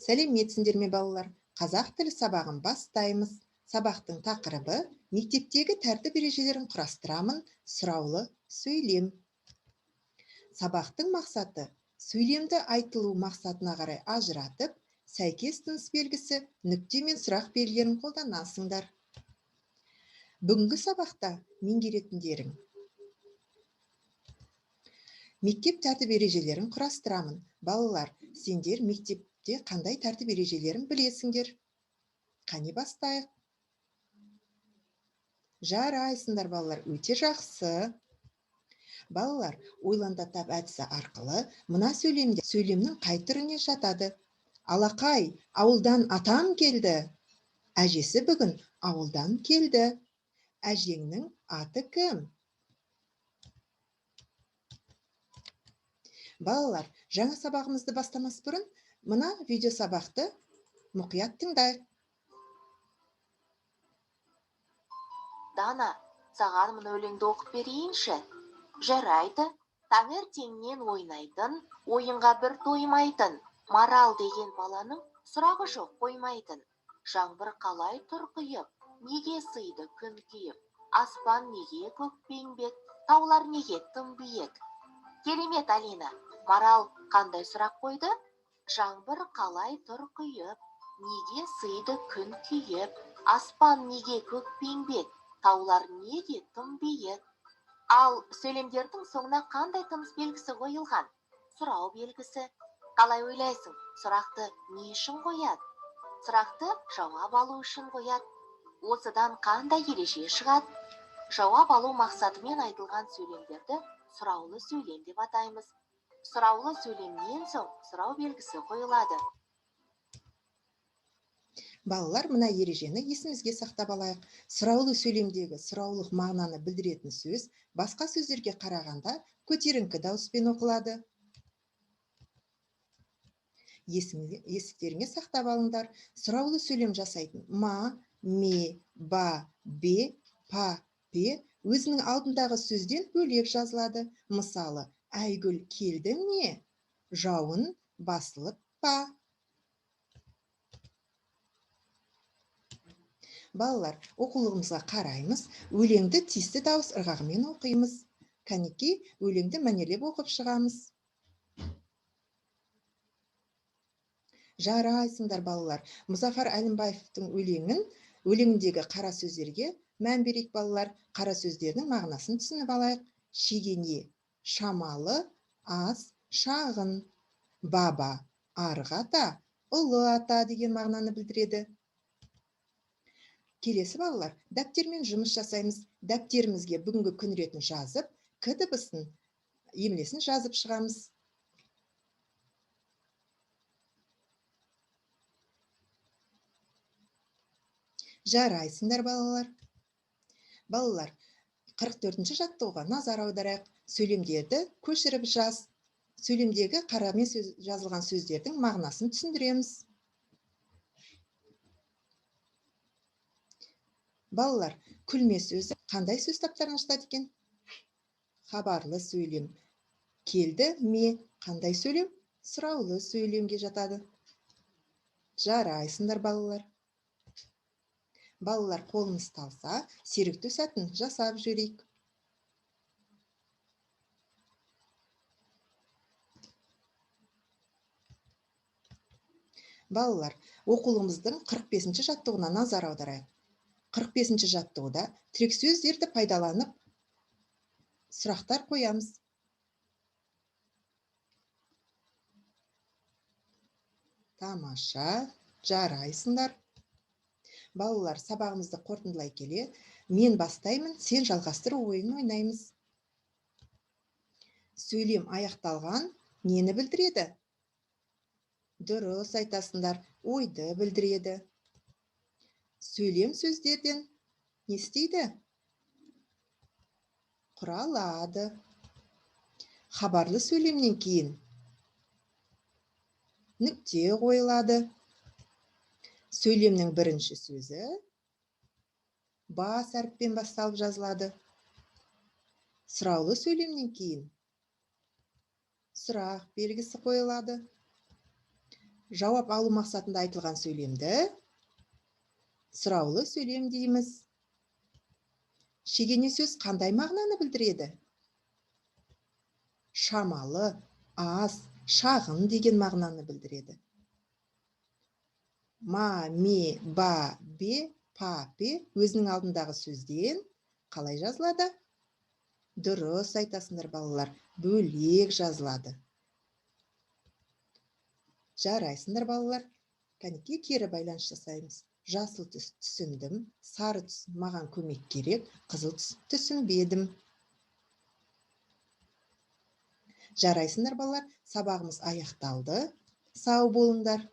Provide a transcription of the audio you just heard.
Сәлеметсіңдер ме, балалар? Қазақ тілі сабағын бастаймыз. Сабақтың тақырыбы мектептегі тәртіп ережелерін құрастырамын, сұраулы сөйлем. Сабақтың мақсаты сөйлемді айтылу мақсатына қарай ажыратып, сәйкес тыныс белгісі, нүкте мен сұрақ белгілерін қолданасыңдар. Бүгінгі сабақта меңгеретіндерің: мектеп тәртіп ережелерін құрастырамын. Балалар, сендер мектепте қандай тәртіп ережелерін білесіңдер? Қане, бастайық. Жарайсыңдар, балалар, өте жақсы. Балалар, ойлан да тап әдісі арқылы мына сөйлемде сөйлемнің қай түріне жатады? Алақай, ауылдан атам келді. Әжесі бүгін ауылдан келді. Әжеңнің аты кім? Балалар, жаңа сабағымызды бастамас бұрын мына видеосабақты мұқият тыңдайық. Дана, саған мына өлеңді оқып берейінші. Жарайды. Таңертеңнен ойнайтын, ойынға бір тоймайтын, Марал деген баланың сұрағы жоқ қоймайтын. Жаңбыр қалай тұр құйып, неге сыйды күн күйіп, аспан неге көкпеңбек, таулар неге тым биік? Керемет, Алина. Марал қандай сұрақ қойды? Жаңбыр қалай тұр құйып, неге сыйды күн күйіп, аспан неге көкпеңбек, таулар неге тым биік? Ал сөйлемдердің соңына қандай тыныс белгісі қойылған? Сұрау белгісі. Қалай ойлайсың, сұрақты не үшін қояды? Сұрақты жауап алу үшін қояды. Осыдан қандай ереже шығады? Жауап алу мақсатымен айтылған сөйлемдерді сұраулы сөйлем деп атаймыз. Сұраулы сөйлемнен соң сұрау белгісі қойылады. Балалар, мына ережені есімізге сақтап алайық. Сұраулы сөйлемдегі сұраулық мағынаны білдіретін сөз басқа сөздерге қарағанда көтеріңкі дауыспен оқылады. Есіктеріңе сақтап алыңдар. Сұраулы сөйлем жасайтын ма, ме, ба, бе, па, пе өзінің алдындағы сөзден бөлек жазылады. Мысалы, Айгүл келді ме? Жауын басылып па? Балалар, оқулығымызға қараймыз. Өлеңді тиісті дауыс ырғағымен оқимыз. Кәнекей, өлеңді мәнерлеп оқып шығамыз. Жарайсыңдар, балалар. Мұзафар Әлімбаевтың өлеңіндегі қара сөздерге мән берейік, балалар. Қара сөздердің мағынасын түсініп алайық. Шегене, шамалы, аз, шағын. Баба, арғы ата, ұлы ата деген мағынаны білдіреді. Келесі, балалар, дәптермен жұмыс жасаймыз. Дәптерімізге бүгінгі күн ретін жазып, к дыбысын, емлесін жазып шығамыз. Жарайсыңдар, балалар. Балалар, 44-ші жаттығуға назар аударайық. Сөйлемдерді көшіріп жаз. Сөйлемдегі қарамен жазылған сөздердің мағынасын түсіндіреміз. Балалар, күлме сөзі қандай сөз таптарына жатады екен? Хабарлы сөйлем. Келді ме қандай сөйлем? Сұраулы сөйлемге жатады. Жарайсыңдар, балалар. Балалар, қолымыз талса, серіктеу сәтін жасап жіберейік. Балалар, оқулығымыздың 45-ші жаттығуына назар аударайық. 45-ші жаттығуда тірек сөздерді пайдаланып сұрақтар қоямыз. Тамаша, жарайсыңдар. Балалар, сабағымызды қорытындылай келе, мен бастаймын, сен жалғастыр ойынын ойнаймыз. Сөйлем аяқталған нені білдіреді? Дұрыс айтасыңдар, ойды білдіреді. Сөйлем сөздерден не істейді? Құралады. Хабарлы сөйлемнен кейін нүкте қойылады. Сөйлемнің бірінші сөзі бас әріппен басталып жазылады. Сұраулы сөйлемнен кейін сұрақ белгісі қойылады. Жауап алу мақсатында айтылған сөйлемді сұраулы сөйлем дейміз. Шегене сөз қандай мағынаны білдіреді? Шамалы, аз, шағын деген мағынаны білдіреді. Ма, ме, ба, бе, па, пе өзінің алдындағы сөзден қалай жазылады? Дұрыс айтасыңдар, балалар, бөлек жазылады. Жарайсыңдар, балалар. Кәнекей, кері байланыс жасаймыз. Жасыл түс — түсіндім, сары түс — маған көмек керек, қызыл түс — түсінбедім. Жарайсыңдар, балалар, сабағымыз аяқталды. Сау болыңдар.